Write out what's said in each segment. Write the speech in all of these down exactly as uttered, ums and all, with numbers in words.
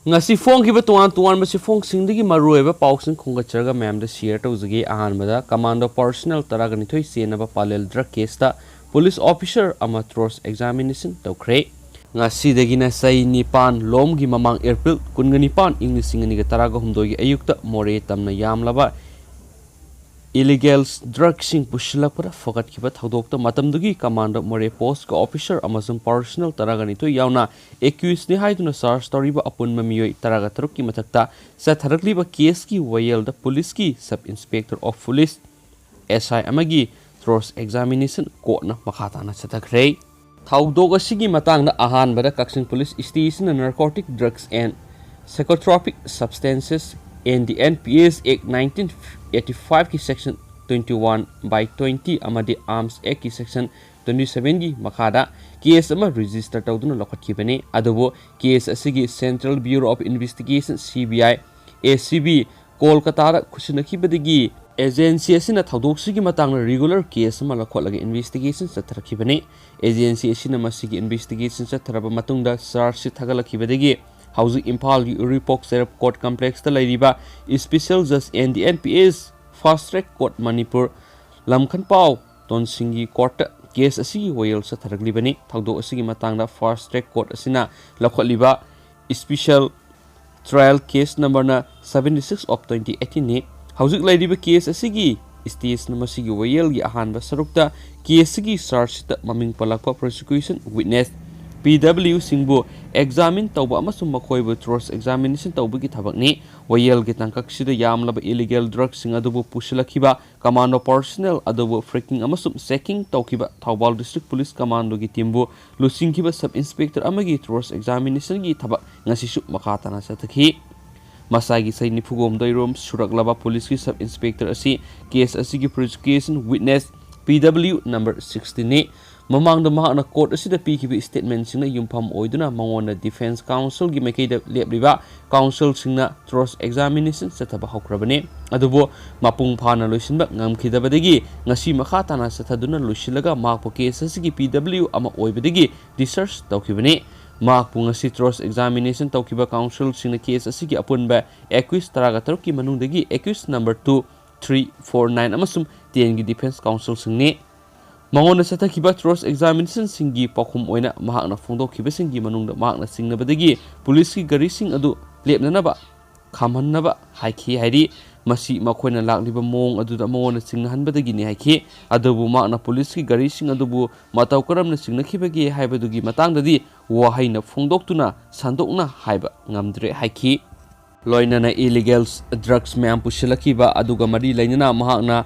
ꯉꯁꯤ ꯐꯣꯡꯈꯤꯕ ꯇꯣꯉꯥꯟ ꯇꯣꯉꯥꯟꯕ ꯆꯦꯐꯣꯡꯁꯤꯡꯗꯒꯤ ꯃꯔꯨꯑꯣꯏꯕ ꯄꯥꯎꯁꯤꯡ ꯈꯣꯝꯒꯠꯆꯔꯒ ꯃꯌꯥꯝꯗ ꯁꯤꯌꯔ ꯇꯧꯖꯒꯦ꯫ ꯑꯍꯥꯟꯕꯗ, ꯀꯃꯥꯟꯗꯣ ꯄꯥꯔꯁꯅꯦꯜ ꯇꯔꯥꯒ ꯅꯤꯊꯣꯏ ꯆꯦꯟꯅꯕ ꯄꯥꯂꯦꯜ ꯗ꯭ꯔꯒ ꯀꯦꯁꯇ ꯄꯨꯂꯤꯁ ꯑꯣꯐꯤꯁꯔ ꯑꯃ ꯀ꯭ꯔꯣꯁ ꯑꯦꯛꯖꯥꯃꯤꯅꯦꯁꯟ ꯇꯧꯈ꯭ꯔꯦ꯫ ꯉꯁꯤꯗꯒꯤꯅ ꯆꯍꯤ ꯅꯤꯄꯥꯟ ꯂꯣꯝꯒꯤ ꯃꯃꯥꯡ, ꯑꯦꯄ꯭ꯔꯤꯜ ꯀꯨꯟꯒ ꯅꯤꯄꯥꯟ, ꯏꯪ ꯂꯤꯁꯤꯡ ꯑꯅꯤꯒ ꯇꯔꯥꯒ ꯍꯨꯝꯗꯣꯏꯒꯤ ꯑꯌꯨꯛꯇ ꯃꯣꯔꯦ ꯇꯝꯅ ꯌꯥꯝꯂꯕ ꯏꯂꯤꯒꯦꯜ ꯗ꯭ꯔꯒꯁꯤꯡ ꯄꯨꯁꯤꯜꯂꯛꯄꯗ ꯐꯒꯠꯈꯤꯕ ꯊꯧꯗꯣꯛꯇ ꯃꯇꯝꯗꯨꯒꯤ ꯀꯃꯥꯟꯗꯣ ꯃꯣꯔꯦ ꯄꯣꯁꯀ ꯑꯣꯐꯤꯁꯔ ꯑꯃꯁꯨꯡ ꯄꯥꯔꯁꯅꯦꯜ ꯇꯔꯥꯒ ꯅꯤꯊꯣꯏ ꯌꯥꯎꯅ ꯑꯦꯀ꯭ꯌꯨꯁꯅꯤ ꯍꯥꯏꯗꯨꯅ ꯆꯥꯔꯖ ꯇꯧꯔꯤꯕ ꯑꯄꯨꯟꯕ ꯃꯤꯑꯣꯏ ꯇꯔꯥꯒ ꯇꯔꯨꯛꯀꯤ ꯃꯊꯛꯇ ꯆꯠꯊꯔꯛꯂꯤꯕ ꯀꯦꯁꯀꯤ ꯋꯥꯌꯦꯜꯗ ꯄꯨꯂꯤꯁꯀꯤ ꯁꯕ ꯏꯟꯁꯄꯦꯛꯇꯔ ꯑꯣꯐ ꯄꯨꯂꯤꯁ, ꯑꯦꯁ ꯑꯥꯏ, ꯑꯃꯒꯤ ꯀ꯭ꯔꯣꯁ ꯑꯦꯛꯖꯥꯃꯤꯅꯦꯁꯟ ꯀꯣꯔꯠꯅ ꯃꯈꯥ ꯇꯥꯅ ꯆꯠꯊꯈ꯭ꯔꯦ꯫ ꯊꯧꯗꯣꯛ ꯑꯁꯤꯒꯤ ꯃꯇꯥꯡꯗ ꯑꯍꯥꯟꯕꯗ ꯀꯛꯆꯤꯡ police ꯁ꯭ꯇꯦꯁꯟꯅ Narcotic Drugs and Psychotropic Substances and the N P S Act nineteen eighty-five ꯀꯤ section twenty-one by twenty ꯑꯃꯗꯤ Arms Act ꯀꯤ section twenty-seven ꯒꯤ ꯃꯈꯥꯗ ꯀꯦꯁ ꯑꯃ ꯔꯦꯖꯤꯁꯇꯔ ꯇꯧꯗꯨꯅ ꯂꯧꯈꯠꯈꯤꯕꯅꯤ꯫ ꯑꯗꯨꯕꯨ ꯀꯦꯁ ꯑꯁꯤꯒꯤ Central Bureau of Investigation, C B I, A C B, ꯀꯣꯜꯀꯇꯥꯗ ꯈꯨꯠꯁꯤꯟꯅꯈꯤꯕꯗꯒꯤ ꯑꯦꯖꯦꯟꯁꯤ ꯑꯁꯤꯅ ꯊꯧꯗꯣꯛꯁꯤꯒꯤ ꯃꯇꯥꯡꯗ ꯔꯤꯒꯨꯂꯔ ꯀꯦꯁ ꯑꯃ ꯂꯧꯈꯠꯂꯒ ꯏꯟꯚꯦꯁꯇꯤꯒꯦꯁꯟ ꯆꯠꯊꯔꯛꯈꯤꯕꯅꯤ꯫ ꯑꯦꯖꯦꯟꯁꯤ ꯑꯁꯤꯅ ꯃꯁꯤꯒꯤ ꯏꯟꯚꯦꯁꯇꯤꯒꯦꯁꯟ ꯆꯠꯊꯔꯕ ꯃꯇꯨꯡꯗ ꯆꯥꯔꯖ ꯁꯤꯠ ꯊꯥꯒꯠꯂꯛꯈꯤꯕꯗꯒꯤ ꯍꯧꯖꯤꯛ ꯏꯝꯐꯥꯜꯒꯤ ꯎꯔꯤꯄꯣꯛ ꯆꯩꯔꯞ ꯀꯣꯔꯠ ꯀꯝꯄ꯭ꯂꯦꯛꯁꯇ ꯂꯩꯔꯤꯕ ꯏꯁꯄꯤꯁꯦꯜ ꯖꯖ and the N P S Fast Track Court Manipur ꯂꯝꯈꯟꯄꯥꯎ ꯇꯣꯟꯁꯤꯡꯒꯤ ꯀꯣꯔꯠꯇ ꯀꯦꯁ ꯑꯁꯤꯒꯤ ꯋꯥꯌꯦꯜ ꯆꯠꯊꯔꯛꯂꯤꯕꯅꯤ꯫ ꯊꯧꯗꯣꯛ ꯑꯁꯤꯒꯤ ꯃꯇꯥꯡꯗ ꯐꯥꯁꯠ ꯇ꯭ꯔꯦꯛ ꯀꯣꯔꯠ ꯑꯁꯤꯅ ꯂꯧꯈꯠꯂꯤꯕ ꯏꯁꯄꯤꯁꯦꯜ ꯇ꯭ꯔꯥꯌꯦꯜ ꯀꯦꯁ ꯅꯝꯕꯔꯅ seventy six of twenty eighteen ꯅꯤ꯫ ꯍꯧꯖꯤꯛ ꯂꯩꯔꯤꯕ ꯀꯦꯁ ꯑꯁꯤꯒꯤ ꯁ꯭ꯇꯦꯖꯅ ꯃꯁꯤꯒꯤ ꯋꯥꯌꯦꯜꯒꯤ ꯑꯍꯥꯟꯕ ꯁꯔꯨꯛꯇ ꯀꯦꯁ ꯑꯁꯤꯒꯤ ꯆꯥꯔꯖ ꯁꯤꯠꯇ ꯃꯃꯤꯡ ꯄꯜꯂꯛꯄ ꯄ꯭ꯔꯣꯁꯤꯀ꯭ꯌꯨꯁꯟ ꯋꯤꯠꯅꯦꯁ, P W ꯁꯤꯡꯕꯨ ꯑꯦꯛꯖꯥꯃꯤꯟ ꯇꯧꯕ ꯑꯃꯁꯨꯡ ꯃꯈꯣꯏꯕꯨ ꯀ꯭ꯔꯣꯁ ꯑꯦꯛꯖꯥꯃꯤꯅꯦꯁꯟ ꯇꯧꯕꯒꯤ ꯊꯕꯛꯅꯤ꯫ ꯋꯥꯌꯦꯜꯒꯤ ꯇꯥꯡꯀꯛꯁꯤꯗ ꯌꯥꯝꯂꯕ ꯏꯂꯤꯒꯦꯜ ꯗ꯭ꯔꯒꯁꯤꯡ ꯑꯗꯨꯕꯨ ꯄꯨꯁꯤꯜꯂꯛꯈꯤꯕ ꯀꯃꯥꯟꯗꯣ ꯄꯥꯔꯁꯅꯦꯜ ꯑꯗꯨꯕꯨ ꯐ꯭ꯔꯦꯀꯤꯡ ꯑꯃꯁꯨꯡ ꯆꯦꯀꯤꯡ ꯇꯧꯈꯤꯕ ꯊꯧꯕꯥꯜ ꯗꯤꯁꯇ꯭ꯔꯤꯛ ꯄꯨꯂꯤꯁ ꯀꯃꯥꯟꯗꯣꯒꯤ ꯇꯤꯝꯕꯨ ꯂꯨꯆꯤꯡꯈꯤꯕ ꯁꯕ ꯏꯟꯁꯄꯦꯛꯇꯔ ꯑꯃꯒꯤ ꯀ꯭ꯔꯣꯁ ꯑꯦꯛꯖꯥꯃꯤꯅꯦꯁꯟꯒꯤ ꯊꯕꯛ ꯉꯁꯤꯁꯨ ꯃꯈꯥ ꯇꯥꯅ ꯆꯠꯊꯈꯤ꯫ ꯃꯁꯥꯒꯤ ꯆꯍꯤ ꯅꯤꯐꯨꯒ ꯍꯨꯝꯗꯣꯏ ꯔꯣꯝ ꯁꯨꯔꯛꯂꯕ ꯄꯨꯂꯤꯁꯀꯤ ꯁꯕ ꯏꯟꯁꯄꯦꯛꯇꯔ ꯑꯁꯤ ꯀꯦꯁ ꯑꯁꯤꯒꯤ ꯄ꯭ꯔꯣꯁꯤꯀ꯭ꯌꯨꯁꯟ witness, P W number sixty ꯅꯤ꯫ ꯃꯃꯥꯡꯗ ꯃꯍꯥꯛꯅ ꯀꯣꯔꯠ ꯑꯁꯤꯗ ꯄꯤꯈꯤꯕ ꯁ꯭ꯇꯦꯠꯃꯦꯟꯁꯤꯡꯅ ꯌꯨꯝꯐꯝ ꯑꯣꯏꯗꯨꯅ ꯃꯉꯣꯟꯗ ꯗꯤꯐꯦꯟꯁ ꯀꯥꯎꯟꯁꯤꯜꯒꯤ ꯃꯥꯏꯀꯩꯗ ꯂꯦꯞꯂꯤꯕ ꯀꯥꯎꯟꯁꯤꯜꯁꯤꯡꯅ ꯀ꯭ꯔꯣꯁ ꯑꯦꯛꯖꯥꯃꯤꯅꯦꯁꯟ ꯆꯠꯊꯕ ꯍꯧꯈ꯭ꯔꯕꯅꯤ꯫ ꯑꯗꯨꯕꯨ ꯃꯄꯨꯡ ꯐꯥꯅ ꯂꯣꯏꯁꯤꯟꯕ ꯉꯝꯈꯤꯗꯕꯗꯒꯤ ꯉꯁꯤ ꯃꯈꯥ ꯇꯥꯅ ꯆꯠꯊꯗꯨꯅ ꯂꯣꯏꯁꯤꯜꯂꯒ ꯃꯍꯥꯛꯄꯨ ꯀꯦꯁ ꯑꯁꯤꯒꯤ P W ꯑꯃ ꯑꯣꯏꯕꯗꯒꯤ ꯗꯤꯁꯆꯥꯔꯖ ꯇꯧꯈꯤꯕꯅꯤ꯫ ꯃꯍꯥꯛꯄꯨ ꯉꯁꯤ ꯇ꯭ꯔꯣꯁ ꯑꯦꯛꯖꯥꯃꯤꯅꯦꯁꯟ ꯇꯧꯈꯤꯕ ꯀꯥꯎꯟꯁꯤꯜꯁꯤꯡꯅ ꯀꯦꯁ ꯑꯁꯤꯒꯤ ꯑꯄꯨꯟꯕ ꯑꯦꯀ꯭ꯌꯨꯁ ꯇꯔꯥꯒ ꯇꯔꯨꯛꯀꯤ ꯃꯅꯨꯡꯗꯒꯤ accused number two, three, four, nine ꯑꯃꯁꯨꯡ ꯇꯦꯟꯒꯤ ꯗꯤꯐꯦꯟꯁ ꯀꯥꯎꯟꯁꯤꯜꯁꯤꯡꯅꯤ꯫ ꯃꯉꯣꯟꯗ ꯆꯠꯊꯈꯤꯕ ꯇ꯭ꯔꯣꯁ ꯑꯦꯛꯖꯥꯃꯤꯅꯦꯁꯟꯁꯤꯡꯒꯤ ꯄꯥꯎꯈꯨꯝ ꯑꯣꯏꯅ ꯃꯍꯥꯛꯅ ꯐꯣꯡꯗꯣꯛꯈꯤꯕꯁꯤꯡꯒꯤ ꯃꯅꯨꯡꯗ ꯃꯍꯥꯛꯅ ꯆꯤꯡꯅꯕꯗꯒꯤ ꯄꯨꯂꯤꯁꯀꯤ ꯒꯥꯔꯤꯁꯤꯡ ꯑꯗꯨ ꯂꯦꯞꯅꯅꯕ ꯈꯥꯝꯍꯟꯅꯕ ꯍꯥꯏꯈꯤ ꯍꯥꯏꯔꯤ꯫ ꯃꯁꯤ ꯃꯈꯣꯏꯅ ꯂꯥꯛꯂꯤꯕ ꯃꯑꯣꯡ ꯑꯗꯨꯗ ꯃꯉꯣꯟꯗ ꯆꯤꯡꯅꯍꯟꯕꯗꯒꯤꯅꯤ ꯍꯥꯏꯈꯤ꯫ ꯑꯗꯨꯕꯨ ꯃꯍꯥꯛꯅ ꯄꯨꯂꯤꯁꯀꯤ ꯒꯥꯔꯤꯁꯤꯡ ꯑꯗꯨꯕꯨ ꯃꯇꯧ ꯀꯔꯝꯅ ꯆꯤꯡꯅꯈꯤꯕꯒꯦ ꯍꯥꯏꯕꯗꯨꯒꯤ ꯃꯇꯥꯡꯗꯗꯤ ꯋꯥꯍꯩꯅ ꯐꯣꯡꯗꯣꯛꯇꯨꯅ ꯁꯟꯗꯣꯛꯅ ꯍꯥꯏꯕ ꯉꯝꯗ꯭ꯔꯦ ꯍꯥꯏꯈꯤ꯫ ꯂꯣꯏꯅꯅ ꯏꯂꯤꯒꯦꯜ ꯗ꯭ꯔꯒꯁ ꯃꯌꯥꯝ ꯄꯨꯁꯤꯜꯂꯛꯈꯤꯕ ꯑꯗꯨꯒ ꯃꯔꯤ ꯂꯩꯅꯅ ꯃꯍꯥꯛꯅ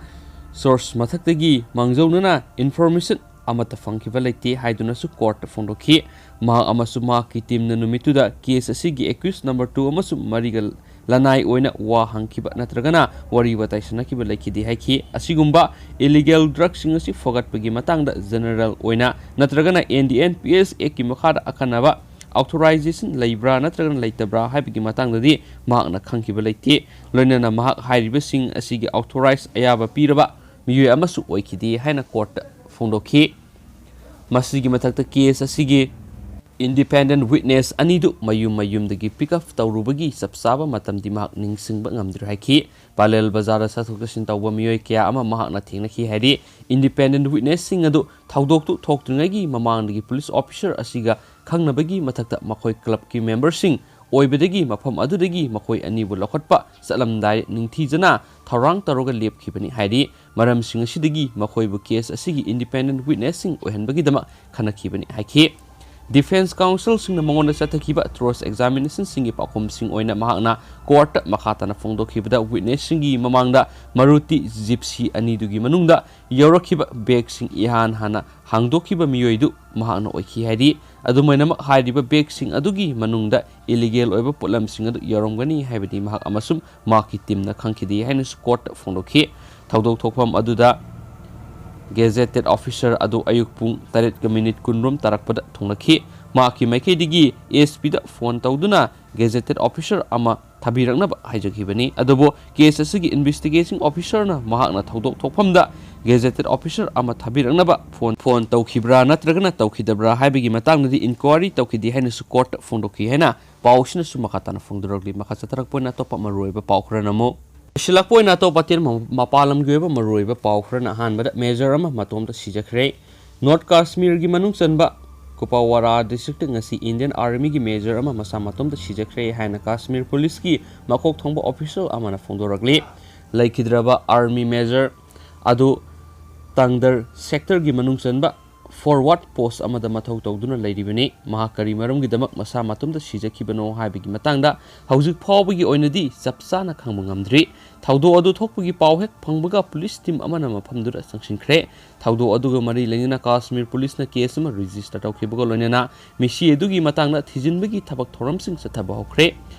ꯁꯣꯔꯁ ꯃꯊꯛꯇꯒꯤ ꯃꯥꯡꯖꯧꯅꯅ ꯏꯟꯐꯣꯔꯃꯦꯁꯟ ꯑꯃꯠꯇ ꯐꯪꯈꯤꯕ ꯂꯩꯇꯦ ꯍꯥꯏꯗꯨꯅꯁꯨ ꯀꯣꯔꯠꯇ ꯐꯣꯡꯗꯣꯛꯈꯤ꯫ ꯃꯍꯥꯛ ꯑꯃꯁꯨꯡ ꯃꯍꯥꯛꯀꯤ ꯇꯤꯝꯅ ꯅꯨꯃꯤꯠꯇꯨꯗ ꯀꯦꯁ ꯑꯁꯤꯒꯤ ꯑꯦꯀ꯭ꯌꯨꯁ ꯅꯝꯕꯔ ꯇꯨ ꯑꯃꯁꯨꯡ ꯃꯔꯤꯒ ꯂꯅꯥꯏ ꯑꯣꯏꯅ ꯋꯥ ꯍꯪꯈꯤꯕ ꯅꯠꯇ꯭ꯔꯒꯅ ꯋꯥꯔꯤ ꯋꯥꯇꯥꯏ ꯁꯥꯟꯅꯈꯤꯕ ꯂꯩꯈꯤꯗꯦ ꯍꯥꯏꯈꯤ꯫ ꯑꯁꯤꯒꯨꯝꯕ ꯏꯂꯤꯒꯦꯜ ꯗ꯭ꯔꯒꯁꯤꯡ ꯑꯁꯤ ꯐꯒꯠꯄꯒꯤ ꯃꯇꯥꯡꯗ ꯖꯦꯅꯔꯦꯜ ꯑꯣꯏꯅ ꯅꯠꯇ꯭ꯔꯒꯅ N D N P S ꯑꯦꯛꯀꯤ ꯃꯈꯥꯗ ꯑꯈꯟꯅꯕ ꯑꯣꯊꯣꯔꯥꯏꯖꯦꯁꯟ ꯂꯩꯕ꯭ꯔꯥ ꯅꯠꯇ꯭ꯔꯒꯅ ꯂꯩꯇꯕ꯭ꯔꯥ ꯍꯥꯏꯕꯒꯤ ꯃꯇꯥꯡꯗꯗꯤ ꯃꯍꯥꯛꯅ ꯈꯪꯈꯤꯕ ꯂꯩꯇꯦ꯫ ꯂꯣꯏꯅꯅ ꯃꯍꯥꯛ ꯍꯥꯏꯔꯤꯕꯁꯤꯡ ꯑꯁꯤꯒꯤ ꯑꯣꯊꯣꯔꯥꯏꯖ ꯑꯌꯥꯕ ꯄꯤꯔꯕ ꯃꯤꯑꯣꯏ ꯑꯃꯁꯨ ꯑꯣꯏꯈꯤꯗꯦ ꯍꯥꯏꯅ ꯀꯣꯔꯠꯇ ꯐꯣꯡꯗꯣꯛꯈꯤ꯫ ꯃꯁꯤꯒꯤ ꯃꯊꯛꯇ ꯀꯦꯁ ꯑꯁꯤꯒꯤ ꯏꯟꯗꯤꯄꯦꯟꯗꯦꯟ ꯋꯤꯠꯅꯦꯁ ꯑꯅꯤꯗꯨ ꯃꯌꯨꯝ ꯃꯌꯨꯝꯗꯒꯤ ꯄꯤꯛ ꯑꯞ ꯇꯧꯔꯨꯕꯒꯤ ꯆꯞ ꯆꯥꯕ ꯃꯇꯝꯗꯤ ꯃꯍꯥꯛ ꯅꯤꯡꯁꯤꯡꯕ ꯉꯝꯗ꯭ꯔꯦ ꯍꯥꯏꯈꯤ꯫ ꯄꯥꯂꯦꯜ ꯕꯖꯥꯔꯗ ꯆꯠꯊꯣꯛ ꯆꯠꯁꯤꯟ ꯇꯧꯕ ꯃꯤꯑꯣꯏ ꯀꯌꯥ ꯑꯃ ꯃꯍꯥꯛꯅ ꯊꯦꯡꯅꯈꯤ ꯍꯥꯏꯔꯤ꯫ ꯏꯟꯗꯤꯄꯦꯟꯗꯦꯟ ꯋꯤꯠꯅꯦꯁꯁꯤꯡ ꯑꯗꯨ ꯊꯧꯗꯣꯛꯇꯨ ꯊꯣꯛꯇ꯭ꯔꯤꯉꯩꯒꯤ ꯃꯃꯥꯡꯗꯒꯤ ꯄꯨꯂꯤꯁ ꯑꯣꯐꯤꯁꯔ ꯑꯁꯤꯒ ꯈꯪꯅꯕꯒꯤ ꯃꯊꯛꯇ ꯃꯈꯣꯏ ꯀ꯭ꯂꯕꯀꯤ ꯃꯦꯝꯕꯔꯁꯤꯡ ꯑꯣꯏꯕꯗꯒꯤ ꯃꯐꯝ ꯑꯗꯨꯗꯒꯤ ꯃꯈꯣꯏ ꯑꯅꯤꯕꯨ ꯂꯧꯈꯠꯄ ꯆꯠꯂꯝꯗꯥꯏ ꯅꯤꯡꯊꯤꯖꯅ ꯊꯧꯔꯥꯡ ꯇꯧꯔꯒ ꯂꯦꯞꯈꯤꯕꯅꯤ ꯍꯥꯏꯔꯤ꯫ ꯃꯔꯝꯁꯤꯡ ꯑꯁꯤꯗꯒꯤ ꯃꯈꯣꯏꯕꯨ ꯀꯦꯁ ꯑꯁꯤꯒꯤ ꯏꯟꯗꯤꯄꯦꯟꯗꯦꯟ ꯋꯤꯠꯅꯦꯁꯁꯤꯡ ꯑꯣꯏꯍꯟꯕꯒꯤꯗꯃꯛ ꯈꯟꯅꯈꯤꯕꯅꯤ ꯍꯥꯏꯈꯤ꯫ ꯗꯤꯐꯦꯟꯁ ꯀꯥꯎꯟꯁꯤꯜꯁꯤꯡꯅ ꯃꯉꯣꯟꯗ ꯆꯠꯊꯈꯤꯕ ꯇ꯭ꯔꯣꯁ ꯑꯦꯛꯖꯥꯃꯤꯅꯦꯁꯟꯁꯤꯡꯒꯤ ꯄꯥꯎꯈꯨꯝꯁꯤꯡ ꯑꯣꯏꯅ ꯃꯍꯥꯛꯅ ꯀꯣꯔꯠꯇ ꯃꯈꯥ ꯇꯥꯅ ꯐꯣꯡꯗꯣꯛꯈꯤꯕꯗ ꯋꯤꯠꯅꯦꯁꯁꯤꯡꯒꯤ ꯃꯃꯥꯡꯗ ꯃꯔꯨꯇꯤ ꯖꯤꯞꯁꯤ ꯑꯅꯤꯗꯨꯒꯤ ꯃꯅꯨꯡꯗ ꯌꯥꯎꯔꯛꯈꯤꯕ ꯕꯦꯒꯁꯤꯡ ꯏꯍꯥꯟ ꯍꯥꯟꯅ ꯍꯥꯡꯗꯣꯛꯈꯤꯕ ꯃꯤꯑꯣꯏꯗꯨ ꯃꯍꯥꯛꯅ ꯑꯣꯏꯈꯤ ꯍꯥꯏꯔꯤ꯫ ꯑꯗꯨꯃꯥꯏꯅꯃꯛ ꯍꯥꯏꯔꯤꯕ ꯕꯦꯒꯁꯤꯡ ꯑꯗꯨꯒꯤ ꯃꯅꯨꯡꯗ ꯏꯂꯤꯒꯦꯜ ꯑꯣꯏꯕ ꯄꯣꯠꯂꯝꯁꯤꯡ ꯑꯗꯨ ꯌꯥꯎꯔꯝꯒꯅꯤ ꯍꯥꯏꯕꯗꯤ ꯃꯍꯥꯛ ꯑꯃꯁꯨꯡ ꯃꯍꯥꯛꯀꯤ ꯇꯤꯝꯅ ꯈꯪꯈꯤꯗꯦ ꯍꯥꯏꯅꯁꯨ ꯀꯣꯔꯠꯇ ꯐꯣꯡꯗꯣꯛꯈꯤ꯫ ꯊꯧꯗꯣꯛ ꯊꯣꯛꯐꯝ ꯑꯗꯨꯗ ꯒꯦꯖꯦꯇꯦꯠ ꯑꯣꯐꯤꯁꯔ ꯑꯗꯨ ꯑꯌꯨꯛ ꯄꯨꯡ ꯇꯔꯦꯠꯀ ꯃꯤꯅꯤꯠ ꯀꯨꯟꯔꯣꯝ ꯇꯥꯔꯛꯄꯗ ꯊꯨꯡꯂꯈꯤ꯫ ꯃꯍꯥꯛꯀꯤ ꯃꯥꯏꯀꯩꯗꯒꯤ ꯑꯦꯁ ꯄꯤꯗ ꯐꯣꯟ ꯇꯧꯗꯨꯅ ꯒꯦꯖꯦꯇꯦꯠ ꯑꯣꯐꯤꯁꯥꯔ ꯑꯃ ꯊꯥꯕꯤꯔꯛꯅꯕ ꯍꯥꯏꯖꯈꯤꯕꯅꯤ꯫ ꯑꯗꯨꯕꯨ ꯀꯦꯁ ꯑꯁꯤꯒꯤ ꯏꯟꯚꯦꯁꯇꯤꯒꯦꯇꯤꯡ ꯑꯣꯐꯤꯁꯥꯔꯅ ꯃꯍꯥꯛꯅ ꯊꯧꯗꯣꯛ ꯊꯣꯛꯐꯝꯗ ꯒꯦꯖꯦꯇꯦꯠ ꯑꯣꯐꯤꯁꯥꯔ ꯑꯃ ꯊꯥꯕꯤꯔꯛꯅꯕ ꯐꯣꯟ, ꯐꯣꯟ ꯇꯧꯈꯤꯕ꯭ꯔꯥ ꯅꯠꯇ꯭ꯔꯒꯅ ꯇꯧꯈꯤꯗꯕ꯭ꯔꯥ ꯍꯥꯏꯕꯒꯤ ꯃꯇꯥꯡꯗꯗꯤ ꯏꯟꯀ꯭ꯋꯥꯏꯔꯤ ꯇꯧꯈꯤꯗꯦ ꯍꯥꯏꯅꯁꯨ ꯀꯣꯔꯠꯇ ꯐꯣꯡꯗꯣꯛꯈꯤ ꯍꯥꯏꯅ ꯄꯥꯎ ꯑꯁꯤꯅꯁꯨ ꯃꯈꯥ ꯇꯥꯅ ꯐꯣꯡꯗꯣꯔꯛꯂꯤ꯫ ꯃꯈꯥ ꯆꯠꯊꯔꯛꯄ ꯑꯣꯏꯅ ꯑꯇꯣꯞꯄ ꯃꯔꯨꯑꯣꯏꯕ ꯄꯥꯎ ꯈꯔꯅ ꯑꯃꯨꯛ ꯂꯣꯏꯁꯤꯜꯂꯛꯄ ꯑꯣꯏꯅ ꯑꯇꯣꯞꯄ ꯑꯇꯦꯟꯕ ꯃꯄꯥꯟ ꯂꯝꯒꯤ ꯑꯣꯏꯕ ꯃꯔꯨꯑꯣꯏꯕ ꯄꯥꯎ ꯈꯔꯅ ꯑꯍꯥꯟꯕꯗ ꯃꯦꯖꯔ ꯑꯃ ꯃꯇꯣꯝꯇ ꯁꯤꯖꯈ꯭ꯔꯦ꯫ ꯅꯣꯔꯠ ꯀꯥꯁꯃꯤꯔꯒꯤ ꯃꯅꯨꯡ ꯆꯟꯕ ꯀꯨꯄꯋꯥꯔꯥ ꯗꯤꯁꯇ꯭ꯔꯤꯛꯇ ꯉꯁꯤ ꯏꯟꯗꯤꯌꯟ ꯑꯥꯔꯃꯤꯒꯤ ꯃꯦꯖꯔ ꯑꯃ ꯃꯁꯥ ꯃꯇꯣꯝꯇ ꯁꯤꯖꯈ꯭ꯔꯦ ꯍꯥꯏꯅ ꯀꯥꯁꯃꯤꯔ ꯄꯨꯂꯤꯁꯀꯤ ꯃꯀꯣꯛ ꯊꯣꯡꯕ ꯑꯣꯐꯤꯁꯤꯌꯦꯜ ꯑꯃꯅ ꯐꯣꯡꯗꯣꯔꯛꯂꯤ꯫ ꯂꯩꯈꯤꯗ꯭ꯔꯕ ꯑꯥꯔꯃꯤ ꯃꯦꯖꯔ ꯑꯗꯨ ꯇꯥꯡꯗꯔ ꯁꯦꯛꯇꯔꯒꯤ ꯃꯅꯨꯡ ꯆꯟꯕ ꯐꯣꯔꯋꯥꯔꯗ ꯄꯣꯁ ꯑꯃꯗ ꯃꯊꯧ ꯇꯧꯗꯨꯅ ꯂꯩꯔꯤꯕꯅꯤ꯫ ꯃꯍꯥꯛ ꯀꯔꯤ ꯃꯔꯝꯒꯤꯗꯃꯛ ꯃꯁꯥ ꯃꯇꯣꯝꯇ ꯁꯤꯖꯈꯤꯕꯅꯣ ꯍꯥꯏꯕꯒꯤ ꯃꯇꯥꯡꯗ ꯍꯧꯖꯤꯛ ꯐꯥꯎꯕꯒꯤ ꯑꯣꯏꯅꯗꯤ ꯆꯞ ꯆꯥꯅ ꯈꯪꯕ ꯉꯝꯗ꯭ꯔꯤ꯫ ꯊꯧꯗꯣꯛ ꯑꯗꯨ ꯊꯣꯛꯄꯒꯤ ꯄꯥꯎ ꯍꯦꯛ ꯐꯪꯕꯒ ꯄꯨꯂꯤꯁ ꯇꯤꯝ ꯑꯃꯅ ꯃꯐꯝꯗꯨꯗ ꯆꯪꯁꯤꯟꯈ꯭ꯔꯦ꯫ ꯊꯧꯗꯣꯛ ꯑꯗꯨꯒ ꯃꯔꯤ ꯂꯩꯅꯅ ꯀꯥꯁꯃꯤꯔ ꯄꯨꯂꯤꯁꯅ ꯀꯦꯁ ꯑꯃ ꯔꯦꯖꯤꯁꯇꯔ ꯇꯧꯈꯤꯕꯒ ꯂꯣꯏꯅꯅ ꯃꯤꯁꯤ ꯑꯗꯨꯒꯤ ꯃꯇꯥꯡꯗ ꯊꯤꯖꯤꯟꯕꯒꯤ ꯊꯕꯛ ꯊꯧꯔꯝꯁꯤꯡ ꯆꯠꯊꯕ ꯍꯧꯈ꯭ꯔꯦ꯫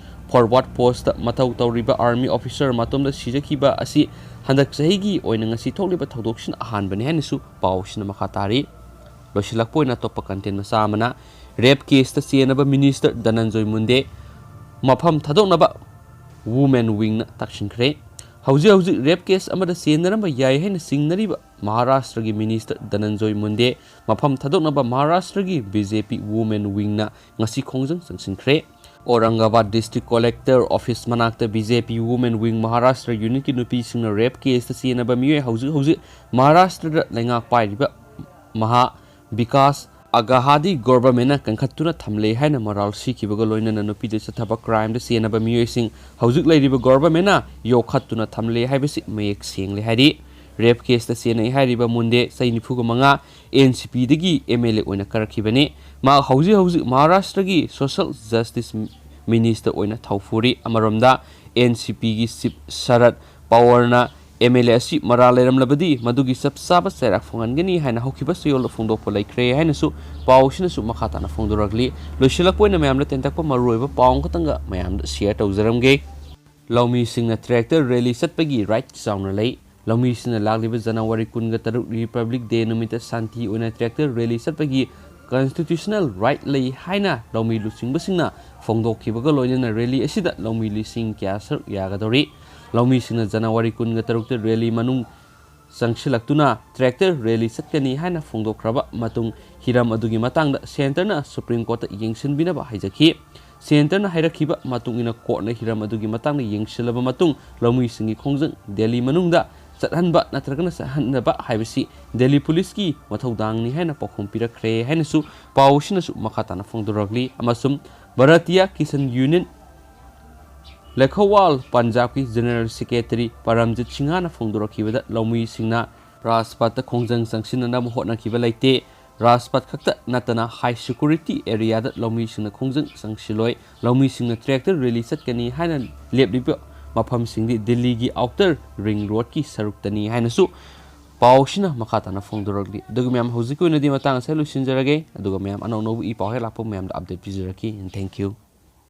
ꯐꯣꯔꯋꯥꯔꯗ ꯄꯣꯁꯇ ꯃꯊꯧ ꯇꯧꯔꯤꯕ ꯑꯥꯔꯃꯤ ꯑꯣꯐꯤꯁꯥꯔ ꯃꯇꯣꯝꯇ ꯁꯤꯖꯈꯤꯕ ꯑꯁꯤ ꯍꯟꯗꯛ ꯆꯍꯤꯒꯤ ꯑꯣꯏꯅ ꯉꯁꯤ ꯊꯣꯛꯂꯤꯕ ꯊꯧꯗꯣꯛꯁꯤꯅ ꯑꯍꯥꯟꯕꯅꯤ ꯍꯥꯏꯅꯁꯨ ꯄꯥꯎꯁꯤꯅ ꯃꯈꯥ ꯇꯥꯔꯤ꯫ ꯂꯣꯏꯁꯤꯜꯂꯛꯄ ꯑꯣꯏꯅ ꯑꯇꯣꯞꯄ ꯀꯟꯇꯦꯟ ꯃꯆꯥ ꯑꯃꯅ ꯔꯦꯞ ꯀꯦꯁꯇ ꯆꯦꯟꯅꯕ ꯃꯤꯅꯤꯁꯇꯔ ꯙꯅꯟꯖꯣꯏ ꯃꯨꯟꯗꯦ ꯃꯐꯝ ꯊꯥꯗꯣꯛꯅꯕ ꯋꯨꯃꯦꯟ ꯋꯤꯡꯅ ꯇꯛꯁꯤꯟꯈ꯭ꯔꯦ꯫ ꯍꯧꯖꯤꯛ ꯍꯧꯖꯤꯛ ꯔꯦꯞ ꯀꯦꯁ ꯑꯃꯗ ꯆꯦꯟꯅꯔꯝꯕ ꯌꯥꯏ ꯍꯥꯏꯅ ꯆꯤꯡꯅꯔꯤꯕ ꯃꯍꯥꯔꯥꯁꯇ꯭ꯔꯒꯤ ꯃꯤꯅꯤꯁꯇꯔ ꯙꯅꯟꯖꯣꯏ ꯃꯨꯟꯗꯦ ꯃꯐꯝ ꯊꯥꯗꯣꯛꯅꯕ ꯃꯍꯥꯔꯥꯁꯇ꯭ꯔꯒꯤ B J P women wing ꯉꯁꯤ ꯈꯣꯡꯖꯪ ꯆꯪꯁꯤꯟꯈ꯭ꯔꯦ꯫ ꯑꯧꯔꯪꯒꯥꯕꯥꯗ ꯗꯤꯁꯇ꯭ꯔꯤꯛ ꯀꯣꯂꯦꯛꯇꯔ ꯑꯣꯐꯤꯁ ꯃꯅꯥꯛꯇ B J P women wing Maharashtra ꯌꯨꯅꯤꯠꯀꯤ ꯅꯨꯄꯤꯁꯤꯡꯅ ꯔꯦꯞ ꯀꯦꯁꯇ ꯆꯦꯟꯅꯕ ꯃꯤꯑꯣꯏ ꯍꯧꯖꯤꯛ ꯍꯧꯖꯤꯛ ꯃꯍꯥꯔꯥꯁꯇ꯭ꯔꯗ ꯂꯩꯉꯥꯛ ꯄꯥꯏꯔꯤꯕ ꯃꯍꯥ ꯕꯤꯀꯥꯁ ꯑꯒꯍꯥꯗꯤ ꯒꯣꯚꯔꯟꯃꯦꯟꯠꯅ ꯀꯟꯈꯠꯇꯨꯅ ꯊꯝꯂꯦ ꯍꯥꯏꯅ ꯃꯔꯥꯜ ꯁꯤꯈꯤꯕꯒ ꯂꯣꯏꯅꯅ ꯅꯨꯄꯤꯗ ꯆꯠꯊꯕ ꯀ꯭ꯔꯥꯏꯝꯗ ꯆꯦꯟꯅꯕ ꯃꯤꯑꯣꯏꯁꯤꯡ ꯍꯧꯖꯤꯛ ꯂꯩꯔꯤꯕ ꯒꯣꯚꯔꯟꯃꯦꯟꯠꯅ ꯌꯣꯛꯈꯠꯇꯨꯅ ꯊꯝꯂꯦ ꯍꯥꯏꯕꯁꯤ ꯃꯌꯦꯛ ꯁꯦꯡꯂꯦ ꯍꯥꯏꯔꯤ꯫ ꯔꯦꯞ ꯀꯦꯁꯇ ꯆꯦꯟꯅꯩ ꯍꯥꯏꯔꯤꯕ ꯃꯨꯟꯗꯦ, ꯆꯍꯤ ꯅꯤꯐꯨꯒ ꯃꯉꯥ, ꯑꯦꯟ ꯁꯤ ꯄꯤꯗꯒꯤ ꯑꯦꯝ ꯑꯦꯜ ꯑꯦ ꯑꯣꯏꯅ ꯀꯥꯔꯛꯈꯤꯕꯅꯤ꯫ ꯃꯍꯥꯛ ꯍꯧꯖꯤꯛ ꯍꯧꯖꯤꯛ ꯃꯍꯥꯔꯥꯁꯇ꯭ꯔꯒꯤ ꯁꯣꯁꯤꯌꯦꯜ ꯖꯁꯇꯤꯁ ꯃꯤꯅꯤꯁꯇꯔ ꯑꯣꯏꯅ ꯊꯧ ꯄꯨꯔꯤ꯫ ꯑꯃꯔꯣꯝꯗ, ꯑꯦꯟ ꯁꯤ ꯄꯤꯒꯤ ꯆꯤꯐ ꯁꯔꯠ ꯄꯋꯥꯔꯅ ꯑꯦꯝ ꯑꯦꯜ ꯑꯦ ꯑꯁꯤ ꯃꯔꯥꯜ ꯂꯩꯔꯝꯂꯕꯗꯤ ꯃꯗꯨꯒꯤ ꯆꯞ ꯆꯥꯕ ꯆꯩꯔꯥꯛ ꯐꯪꯍꯟꯒꯅꯤ ꯍꯥꯏꯅ ꯍꯧꯈꯤꯕ ꯆꯌꯣꯜꯗ ꯐꯣꯡꯗꯣꯛꯄ ꯂꯩꯈ꯭ꯔꯦ ꯍꯥꯏꯅꯁꯨ ꯄꯥꯎ ꯑꯁꯤꯅꯁꯨ ꯃꯈꯥ ꯇꯥꯅ ꯐꯣꯡꯗꯣꯔꯛꯂꯤ꯫ ꯂꯣꯏꯁꯤꯜꯂꯛꯄ ꯑꯣꯏꯅ ꯃꯌꯥꯝꯗ ꯇꯦꯟꯇꯛꯄ ꯃꯔꯨꯑꯣꯏꯕ ꯄꯥꯎ ꯑꯃꯈꯛꯇꯪꯒ ꯃꯌꯥꯝꯗ ꯁꯤꯌꯔ ꯇꯧꯖꯔꯝꯒꯦ꯫ ꯂꯧꯃꯤꯁꯤꯡꯅ ꯇ꯭ꯔꯦꯛꯇꯔ ꯔꯦꯂꯤ ꯆꯠꯄꯒꯤ ꯔꯥꯏꯠ ꯆꯥꯎꯅ ꯂꯩ꯫ ꯂꯧꯃꯤꯁꯤꯡꯅ ꯂꯥꯛꯂꯤꯕ ꯖꯅꯋꯥꯔꯤ ꯀꯨꯟꯒ ꯇꯔꯨꯛ ꯔꯤꯄꯕ꯭ꯂꯤꯛ ꯗꯦ ꯅꯨꯃꯤꯠꯇ ꯁꯥꯟꯇꯤ ꯑꯣꯏꯅ ꯇ꯭ꯔꯦꯛꯇꯔ ꯔꯦꯂꯤ ꯆꯠꯄꯒꯤ constitutional right ꯂꯩ ꯍꯥꯏꯅ ꯂꯧꯃꯤ ꯂꯨꯆꯤꯡꯕꯁꯤꯡꯅ ꯐꯣꯡꯗꯣꯛꯈꯤꯕꯒ ꯂꯣꯏꯅꯅ rally ꯑꯁꯤꯗ ꯂꯧꯃꯤ ꯂꯤꯁꯤꯡ ꯀꯌꯥ ꯁꯔꯨꯛ ꯌꯥꯒꯗꯧꯔꯤ꯫ ꯂꯧꯃꯤꯁꯤꯡꯅ ꯖꯅꯋꯥꯔꯤ ꯀꯨꯟꯒ ꯇꯔꯨꯛꯇ rally ꯃꯅꯨꯡ ꯆꯪꯁꯤꯜꯂꯛꯇꯨꯅ tractor rally ꯆꯠꯀꯅꯤ ꯍꯥꯏꯅ ꯐꯣꯡꯗꯣꯛꯈ꯭ꯔꯕ ꯃꯇꯨꯡ ꯍꯤꯔꯝ ꯑꯗꯨꯒꯤ ꯃꯇꯥꯡꯗ centreꯅ Supreme Courtꯇ ꯌꯦꯡꯁꯤꯟꯕꯤꯅꯕ ꯍꯥꯏꯖꯈꯤ꯫ Centreꯅ ꯍꯥꯏꯔꯛꯈꯤꯕ ꯃꯇꯨꯡ ꯏꯟꯅ courtꯅ ꯍꯤꯔꯝ ꯑꯗꯨꯒꯤ ꯃꯇꯥꯡꯗ ꯌꯦꯡꯁꯤꯜꯂꯕ ꯃꯇꯨꯡ ꯂꯧꯃꯤꯁꯤꯡꯒꯤ ꯈꯣꯡꯖꯪ ꯗꯦꯜꯂꯤ ꯃꯅꯨꯡꯗ ꯆꯠꯍꯟꯕ ꯅꯠꯇ꯭ꯔꯒꯅ ꯆꯠꯍꯟꯗꯕ ꯍꯥꯏꯕꯁꯤ ꯗꯦꯜꯂꯤ ꯄꯨꯂꯤꯁꯀꯤ ꯃꯊꯧꯗꯥꯡꯅꯤ ꯍꯥꯏꯅ ꯄꯥꯎꯈꯨꯝ ꯄꯤꯔꯛꯈ꯭ꯔꯦ ꯍꯥꯏꯅꯁꯨ ꯄꯥꯎ ꯑꯁꯤꯅꯁꯨ ꯃꯈꯥ ꯇꯥꯅ ꯐꯣꯡꯗꯣꯔꯛꯂꯤ꯫ ꯑꯃꯁꯨꯡ Bharatiya Kisan union ꯂꯦꯈꯣꯋꯥꯜ ꯄꯟꯖꯥꯕꯀꯤ General Secretary ꯄꯔꯝꯖꯤꯠ ꯁꯤꯡꯍꯅ ꯐꯣꯡꯗꯣꯔꯛꯈꯤꯕꯗ ꯂꯧꯃꯤꯁꯤꯡꯅ ꯔꯥꯖꯄꯥꯠꯇ ꯈꯣꯡꯖꯪ ꯆꯪꯁꯤꯟꯅꯅꯕ ꯍꯣꯠꯅꯈꯤꯕ ꯂꯩꯇꯦ꯫ ꯔꯥꯖꯄꯥꯠ ꯈꯛꯇ ꯅꯠꯇꯅ high security areaꯗ ꯂꯧꯃꯤꯁꯤꯡꯅ ꯈꯣꯡꯖꯪ ꯆꯪꯁꯤꯜꯂꯣꯏ꯫ ꯂꯧꯃꯤꯁꯤꯡꯅ tractor rally ꯆꯠꯀꯅꯤ ꯍꯥꯏꯅ ꯂꯦꯞꯂꯤꯕ ꯃꯐꯝꯁꯤꯡꯗꯤ ꯗꯤꯜꯂꯤꯒꯤ outer ring roadꯀꯤ ꯁꯔꯨꯛꯇꯅꯤ ꯍꯥꯏꯅꯁꯨ ꯄꯥꯎꯁꯤꯅ ꯃꯈꯥ ꯇꯥꯅ ꯐꯣꯡꯗꯣꯔꯛꯂꯤ꯫ ꯑꯗꯨꯒ ꯃꯌꯥꯝ, ꯍꯧꯖꯤꯛꯀꯤ ꯑꯣꯏꯅꯗꯤ ꯃꯇꯥꯡ ꯑꯁꯤꯗ ꯂꯣꯏꯁꯤꯟꯖꯔꯒꯦ꯫ ꯑꯗꯨꯒ ꯃꯌꯥꯝ, ꯑꯅꯧ ꯑꯅꯧꯕ ꯏ ꯄꯥꯎ ꯍꯦꯛ ꯂꯥꯛꯄ ꯃꯌꯥꯝꯗ update ꯄꯤꯖꯔꯛꯀꯦ꯫ And thank you꯫